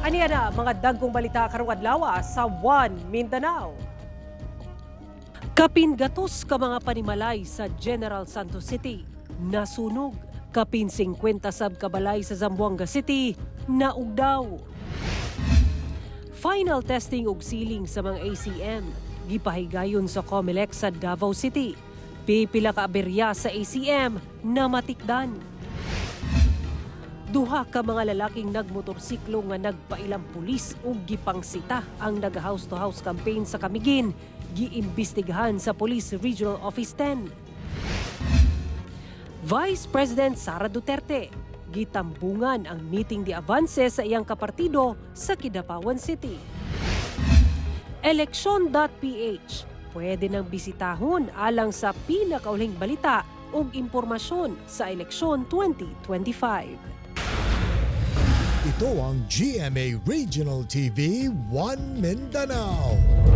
Aniya na mga dagkong balita karong adlaw sa One Mindanao. Kapin 100 ka mga panimalay sa General Santos City nasunog. Kapin 50 sab ka balay sa Zamboanga City naugdaw. Final testing ug sealing sa mga ACM gipahigayon sa COMELEC sa Davao City. Pipila ka aberya sa ACM na matikdan. Duha ka mga lalaking nagmotorsiklo nga nagpailang pulis ug gipangsita ang nag-house to house campaign sa Camiguin, giimbestigahan sa Police Regional Office 10. Vice President Sara Duterte gitambungan ang miting de avance sa iyang kapartido sa Kidapawan City. Eleksyon.ph, pwede nang bisitahon alang sa pinakaulhing balita ug impormasyon sa eleksyon 2025. Ito ang GMA Regional TV, One Mindanao.